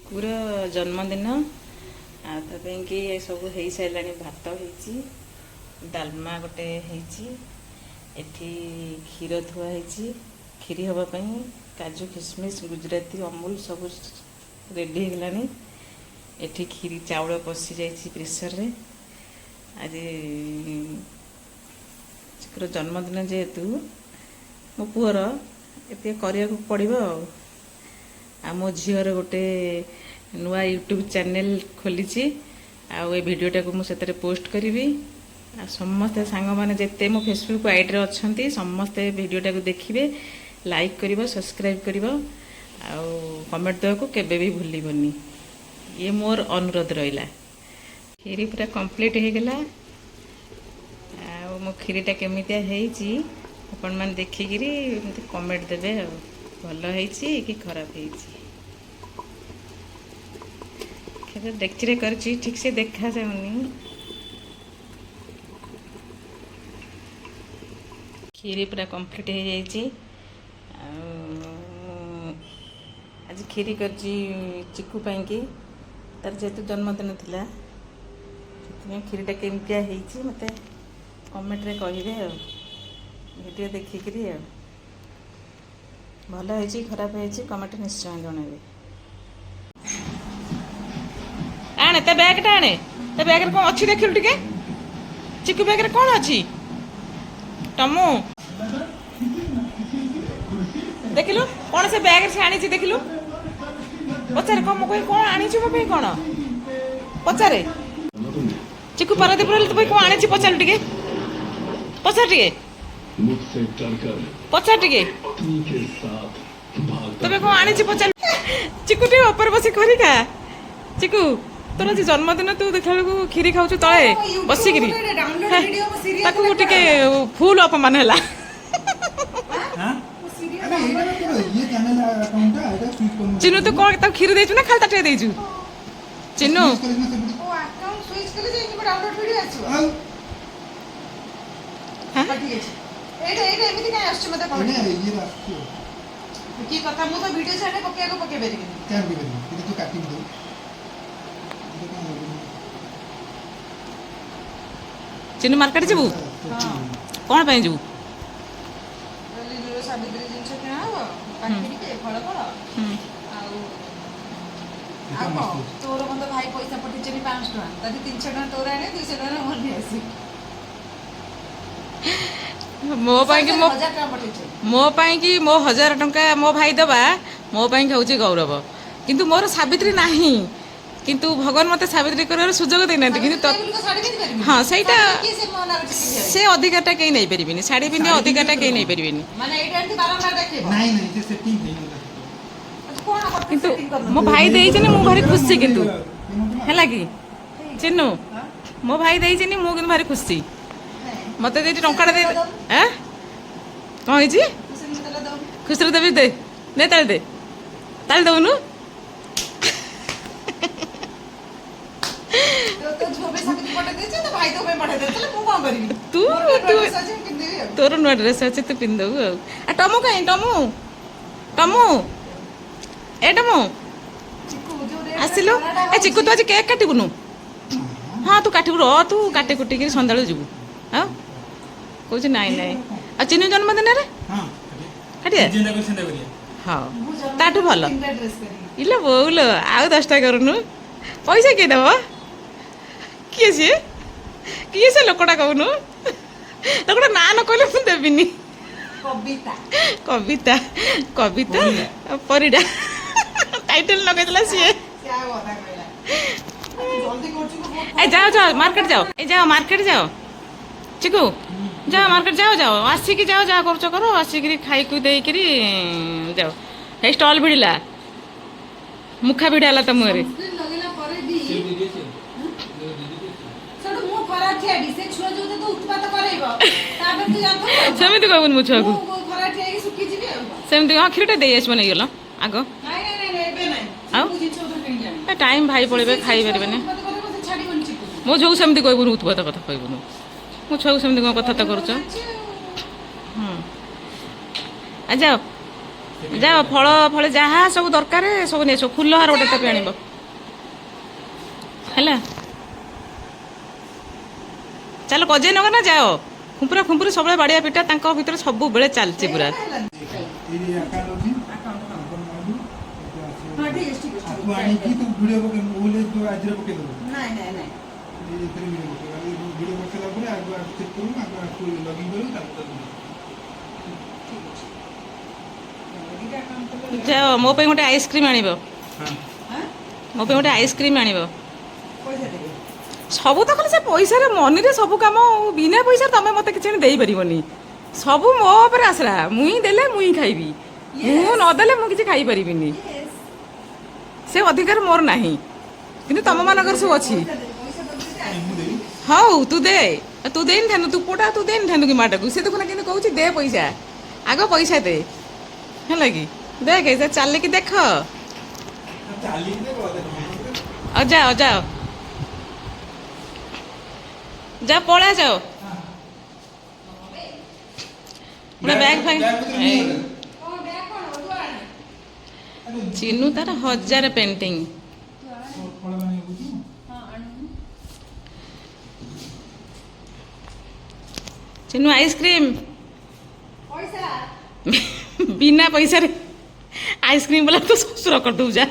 ଚିକୁର ଜନ୍ମଦିନ। ଆଉ ତା ପାଇଁକି ସବୁ ହେଇସାରିଲାଣି। ଭାତ ହେଇଛି, ଡାଲମା ଗୋଟେ ହେଇଛି, ଏଠି କ୍ଷୀର ଥୁଆ ହେଇଛି କ୍ଷୀରି ହେବା ପାଇଁ। କାଜୁ, କିସମିସ୍, ଗୁଜୁରାତି, ଅମୁଲ ସବୁ ରେଡ଼ି ହେଇଗଲାଣି। ଏଠି କ୍ଷୀରି ଚାଉଳ ବସିଯାଇଛି ପ୍ରେସରରେ। ଆଜି ଚିକୁର ଜନ୍ମଦିନ ଯେହେତୁ, ମୋ ପୁଅର, ଏତିକି କରିବାକୁ ପଡ଼ିବ। ଆଉ ଆଉ ମୋ ଝିଅର ଗୋଟେ ନୂଆ ୟୁଟ୍ୟୁବ୍ ଚ୍ୟାନେଲ୍ ଖୋଲିଛି ଆଉ ଏ ଭିଡ଼ିଓଟାକୁ ମୁଁ ସେଥିରେ ପୋଷ୍ଟ କରିବି। ଆଉ ସମସ୍ତେ ସାଙ୍ଗମାନେ ଯେତେ ମୋ ଫେସବୁକ୍ ଆଇଡ଼ିରେ ଅଛନ୍ତି, ସମସ୍ତେ ଭିଡ଼ିଓଟାକୁ ଦେଖିବେ, ଲାଇକ୍ କରିବ, ସବସ୍କ୍ରାଇବ୍ କରିବ ଆଉ କମେଣ୍ଟ ଦେବାକୁ କେବେ ବି ଭୁଲିବନି। ଇଏ ମୋର ଅନୁରୋଧ ରହିଲା। କ୍ଷୀରି ପୁରା କମ୍ପ୍ଲିଟ୍ ହେଇଗଲା। ଆଉ ମୋ କ୍ଷୀରିଟା କେମିତିଆ ହେଇଛି, ଆପଣମାନେ ଦେଖିକିରି ଏମିତି କମେଣ୍ଟ ଦେବେ ଆଉ, ଭଲ ହେଇଛି କି ଖରାପ ହେଇଛି। କ୍ଷୀର ଡେକ୍ଚିରେ କରିଛି, ଠିକ୍ ସେ ଦେଖାଯାଉନି। କ୍ଷୀରି ପୁରା କମ୍ପ୍ଲିଟ୍ ହେଇଯାଇଛି। ଆଉ ଆଜି କ୍ଷୀରି କରିଛି ଚିକୁ ପାଇଁକି, ତାର ଯେହେତୁ ଜନ୍ମଦିନ ଥିଲା ସେଥିପାଇଁ। କ୍ଷୀରିଟା କେମିତିଆ ହେଇଛି ମୋତେ କମେଣ୍ଟରେ କହିବେ ଆଉ ଭିଡ଼ିଓ ଦେଖିକିରି। ଆଉ ଭଲ ହେଇଛି, ଖରାପ ହେଇଛି, କମେଣ୍ଟ ନିଶ୍ଚୟ ଜଣାଇବେ। ଆଣେ ତା ବ୍ୟାଗଟା, ଆଣେ। ତା ବ୍ୟାଗରେ କ'ଣ ଅଛି ଦେଖିଲୁ ଟିକେ। ଚିକୁ ବ୍ୟାଗରେ କ'ଣ ଅଛି? ଟମୁ, ଦେଖିଲୁ କ'ଣ ସେ ବ୍ୟାଗରେ ସେ ଆଣିଛି? ଦେଖିଲୁ, ପଚାରେ କ'ଣ। ମୁଁ କହିଲି, କ'ଣ ଆଣିଛୁ ମୋ ପାଇଁ? କ'ଣ ପଚାରେ। ଚିକୁ ପାରାଦୀପ ରହିଲେ ତୋ ପାଇଁ କ'ଣ ଆଣିଛି ପଚାରୁ ଟିକେ, ପଚାର ଟିକେ। मुझसे डरकर ପଚାର ଟିକେ। पत्नी के साथ भागता ତମେ କ'ଣ ଆଣିଛି ପଚାର। ଚିକୁ, ଟିକେ ଉପରେ ବସି କରି ଖା। ଚିକୁ, ତୋର ଆଜି ଜନ୍ମଦିନ, ତୁ ଦେଖିଲା ବେଳକୁ କ୍ଷୀରି ଖାଉଛୁ ତଳେ ବସିକିରି। ତାକୁ ଟିକେ ଫୁଲ ଅପମାନ ହେଲା। ଆରେ, ଏଇଟା ନା ତୋର ଇଏ ଚ୍ୟାନେଲ ଆକାଉଣ୍ଟଟା, ଏଇଟା ସୁଇଚ୍ କରୁନୁ। ଚିନୁ, ତୁ କ'ଣ ତାକୁ କ୍ଷୀରି ଦେଇଛୁ ନା ଖାଲି ତାଟିଆ ଦେଇଛୁ ଚିନୁ? ସୁଇଚ୍ କରିକିନା ସେପଟେ। ଓ, ଆକାଉଣ୍ଟ ସୁଇଚ୍ କଲେ ଯାଇକି ଡାଉନଲୋଡ୍ ଭିଡ଼ିଓ ଆସିବ? ଆଉ। ହଁ, ଠିକ୍ ଅଛି। ଏଇଟା ଏମିତି କାଇଁ ଆସୁଛି ମତେ କହ। ଏଇଟା ଇଏରେ ଆସୁଛି ଆଉ। କି କଥା, ମୁଁ ତ ଭିଡ଼ିଓ ଛାଡ଼ିଲେ ପକେଇବାକୁ ପକେଇ ପାରିବିନି। କାଇଁ ପକେଇ ପାରିବୁ? ଏଇଟା ତୁ କାଟିକି ଦଉ। ଏଇଟା କାଇଁ ଲାଗୁନି? ଚିନୁ, ମାର୍କେଟ ଯିବୁ? କ'ଣ ପାଇଁ ଯିବୁ? ଲିଲୁର ସାବିତ୍ରୀ ଜିନିଷ କିଣା ହବ ପାଖେ ଟିକେ ଫଳ ଫଳ। ଆଉ ଏଇଟା ଆଉ ମସ୍ତ କଣ? ଅଛି। ତୋର କଣ ତ ଭାଇ ପଇସା ପଠେଇଛନ୍ତି 500 ଟଙ୍କା। ତାଠି 300 ଟଙ୍କା ତୋର ଆଣେ, 200 ଟଙ୍କା ମୋର ନେଇ ଆସିବି। ମୋ ପାଇଁ କି ମୋ 1000 ଟଙ୍କା ପଠେଇଛନ୍ତି। ମୋ ପାଇଁ କି ମୋ 1000 ଟଙ୍କା ମୋ ଭାଇ ଦେବା ମୋ ପାଇଁ କି ହେଉଛି ଗୌରବ। କିନ୍ତୁ ମୋର ସାବିତ୍ରୀ ନାହିଁ। କିନ୍ତୁ ଭଗବାନ ମୋତେ ସାବିତ୍ରୀ କରିବାର ସୁଯୋଗ ଦେଇନାହାନ୍ତି, କିନ୍ତୁ ସାବିତ୍ରୀ ବୋଲି କଣ ଶାଢ଼ୀ ପିନ୍ଧି ପାରିବିନି? ହଁ, ସେଇଟା- ସାବିତ୍ରୀ କିଏ ସେ ମନା କରୁଛି ପିନ୍ଧିବା ପାଇଁ? ସେ ଅଧିକାରଟା କେହି ନେଇପାରିବେନି। ଶାଢ଼ୀ ପିନ୍ଧିବା ଅଧିକାରଟା କେହି ନେଇପାରିବେନି। ମାନେ ଏଇଟା ଏମିତି ବାରମ୍ବାର ଦେଖେଇବ? ନାଇଁ ନାଇଁ, ସେ ସେଟିଂ ହେଇଗଲା। ତୁ କଣ କଥା କିନ୍ତୁ setting କରିନଥିଲୁ? ମୋ ଭାଇ ଦେଇଛନ୍ତି, ମୁଁ ଭାରି ଖୁସି କିନ୍ତୁ। ହେଲା କି ଚିନୁ? ମୋ ଭାଇ ଦେଇଛନ୍ତି, ମୁଁ କିନ୍ତୁ ଭାରି ଖୁସି। ମତେ ଦେଇଛି ଟଙ୍କାଟା ଦେଇ। ଆଁ, କ'ଣ ହେଇଛି? ଖୁସିରେ ଦେଲେ ଦଉନୁ। ଖୁସିରେ ଦେବି, ଦେ ନେ, ତାଳି ଦେ, ତାଳି ଦଉନୁ। ତୋ ଝିଅ ପାଇଁ ସାବିତ୍ରୀ ପଠେଇ ଦେଇଛି, ତୋ ଭାଇ ତୋ ପାଇଁ ପଠେଇ ଦେଇଛି, ତାହେଲେ ମୁଁ କଣ କରିବି? ତୁ ମୋର ଗୋଟେ ତୁ dress ଅଛି, ମୁଁ ପିନ୍ଧିଦେବି ଆଉ। ତୋର ନୂଆ ଡ୍ରେସ୍ ଅଛି, ତୁ ପିନ୍ଧିଦବୁ। ଆଉ ଟମୁ କାଇଁ? ଟମୁ, ଟମୁ, ଏ ଟମୁ। ଚିକୁ, ଯୋଉ rate ରେ ଆସିଲୁ। ଖରାଟା ଏ ଚିକୁ, ତୁ ଆଜି କେକ୍ କାଟିବୁନୁ? ହଁ, ତୁ କାଟିବୁ। ର, ତୁ କାଟି କୁଟିକିରି ସନ୍ଧ୍ୟାବେଳକୁ ଯିବୁ। ଆଉ କହୁଛି ନାଇଁ ନାଇଁ। ଆଉ ଚିନୁ ଜନ୍ମଦିନରେ ହଁ। କାଟିବା। ଯେନ୍ତା କରି ସେନ୍ତା କରିବା। ହଉ। ମୁଁ ଜନ୍ମଦିନରେ ତାଠୁ ଭଲ। ତିନିଟା dress କରିବି। ଇଲୋ ବୋଉଲୋ, ଆଉ 10ଟା କରୁନୁ। ପଇସା କିଏ ଦେବ? କିଏ ସିଏ? କିଏ ସେ ଲୋକଟା କହୁନୁ? ଲୋକଟା ନାଁ ନ କହିଲେ ମୁଁ ଦେବିନି। କବିତା। କବିତା, କବିତା ପରିଡ଼ା ଟାଇଟେଲ ଲଗେଇଦେଲା ସିଏ। ସେ ଆଉ ଅଧା କହିଲା। ଜଲ୍ଦି କରୁଛୁ କି ବହୁତ। ଏ ଯାଅ, ଯାଅ, ମାର୍କେଟ ଯାଅ। ଏ ଯାଅ, ମାର୍କେଟ ଯାଅ। ଚିକୁ, ଯାଅ, ମାର୍କେଟ ଯାଅ। ଯାଅ, ଆସିକି ଯାଅ, ଯାହା କରୁଛ କର। ଆସିକିରି ଖାଇକୁ ଦେଇକିରି ଯାଅ। ହେଇ ଷ୍ଟଲ୍ ଭିଡ଼ିଲା, ମୁଖା ଭିଡ଼ା ହେଲା ତ ମୁହଁରେ। Sunscreen ଲଗେଇଲା ପରେ ବି ସେଠୁ ମୁଁ ଖରାପ ଠିଆ, ସେ ଛୁଆ ଯୋଉ ତତେ ଉତ୍ପାତ କରେଇବ, ତାପରେ ତୁ ଜାଣିଥିବୁ ଆଉ। ସେମିତି କହିବୁନି ମୋ ଛୁଆକୁ। ମୁଁ ଖରାପ ଠିଆ ହେଇକି ଶୁଖିଯିବି ଆଉ କଣ। ସେମିତି। ହଁ, କ୍ଷୀରଟା ଦେଇ ଆସିବ, ନେଇଗଲ ଆଗ। ନାଇଁ ନାଇଁ ନାଇଁ ନାଇଁ, ଏବେ ନାଇଁ। ଆଉ? ମୁଁ ଜିନିଷ ପତ୍ର କିଣିକି ଆଣିବି। ଏ ଟାଇମ୍ ଭାଇ ପଳେଇବେ, ସେ ଖାଇପାରିବେନି। ଛୁଆ ଉତ୍ପାତ କରେଇବ, ସେ ଛାଡ଼ିବନି ଚିକୁ। ମୋ ଝିଅକୁ ସେମିତି କହିବୁନି, ଉତ୍ପାତ କଥା କହିବୁନି। ମୋ ଛୁଆକୁ ସେମିତି କ'ଣ କଥାବାର୍ତ୍ତା କରୁଛ? ଜାଣିଛି ଆଉ। ହୁଁ, ଆ ଯାଅ। ଯାଅ, ଫଳ ଫଳ ଯାହା ସବୁ ଦରକାର ସବୁ ନେଇ ଆସିବ। ଫୁଲ ହାର ଗୋଟେ ତା ପାଇଁ ଆଣିବ, ହେଲା? ଚାଲ, କଜେଇ ନଗର ନା ଯାଅ। ଖୁମ୍ପୁରା ଖୁମ୍ପୁରି ସବୁବେଳେ, ବାଡ଼ିଆ ପିଟା ତାଙ୍କ ଭିତରେ ସବୁବେଳେ ଚାଲିଛି ପୁରା। ଏଇ ଆକାଉଣ୍ଟ ଅଛି। ଆକାଉଣ୍ଟ, ହଁ। ଓପନ୍ କରିବୁ, ଏଠୁ ଆସିବ। ହଁ, ଠିକ ଅଛି, ଠିକ ଅଛି। ଆକୁ ଆଣିକି ତୁ ଭିଡ଼ିଓ ପକେଇ, ମୋବାଇଲରେ ତୁ ଆଜିରେ ପକେଇଦେବୁ। ନାଇଁ ନାଇଁ ନାଇଁ। ଏଇ ଏଥିରେ ଭିଡ଼ିଓ ପକେଇବୁ। ଭିଡ଼ିଓ ପକେଇଲା ପରେ ଆଗ ଆକୁ ଚେକ୍ କରିବୁ, ଆଗ ଆକୁ ଲଗଇନ୍ କରିବୁ, ତାପରେ ତାକୁ ଦେବୁ। ଠିକ ଅଛି, ଦିଟା ଆକାଉଣ୍ଟ କଲେ। ଯାଅ, ମୋ ପାଇଁ ଗୋଟେ ଆଇସ୍କ୍ରିମ୍ ଆଣିବ। ହଁ। ହଁ। ମୋ ପାଇଁ ଗୋଟେ ଆଇସ୍କ୍ରିମ୍ ଆଣିବ। ପଇସା ଦେବେ। ସବୁ ତ ଖାଲି ସେ ପଇସାରେ, ମନିରେ ସବୁ କାମ। ବିନା ପଇସାରେ ତମେ ମୋତେ କିଛି ଆଣି ଦେଇପାରିବନି। ସବୁ ମୋ ଉପରେ ଆଶ୍ରା। ମୁଇଁ ଦେଲେ ମୁଇଁ ଖାଇବି, ମୁଁ ନଦେଲେ ମୁଁ କିଛି ଖାଇପାରିବିନି। Yes. ସେ ଅଧିକାର ମୋର ନାହିଁ, କିନ୍ତୁ ତମମାନଙ୍କର ସବୁ ଅଛି। ପଇସା ଦେବେ, ପଇସା ଦେବେ ଯଦି। ମୁଁ ଦେବି। ହଉ, ତୁ ଦେ। ତୁ ଦେଇନଥାନ୍ତୁ, ତୁ ପୁଅଟା, ତୁ ଦେଇନଥାନ୍ତୁ କି ମାଟାକୁ? ସେ ଦେଖୁନା କେମିତି କହୁଛି, ଦେ ପଇସା, ଆଗ ପଇସା ଦେ। ହେଲା କି? ଦେଖ, ସେ ଚାଲିକି ଦେଖ। ଚାଲିକି ଦେଖ, ଦେଖ। ଆଉ ଯାଅ, ଯାଅ, ଯା, ପଳା, ଯାଅ। ଗୋଟେ ବ୍ୟାଗ୍ ଫ୍ୟାଗ୍। ବ୍ୟାଗ୍ ପତ୍ର ନେଇଗଲେ। କଣ ବ୍ୟାଗ କଣ? ତୁ ଆଣେ। ଆରେ, ଚିନୁ ତାର ହଜାରେ ପେଣ୍ଟିଂ। ଫଳ ଆଣିବାକୁ କହୁଛୁ? ହଁ, ଆଣୁନୁ। ଚିନୁ, ଆଇସ୍କ୍ରିମ୍। ପଇସା। ବିନା ପଇସାରେ ଆଇସ୍କ୍ରିମ୍ ବୋଲେ ତୁ ଶ୍ୱଶୁର କରିଦେବୁ, ଯା।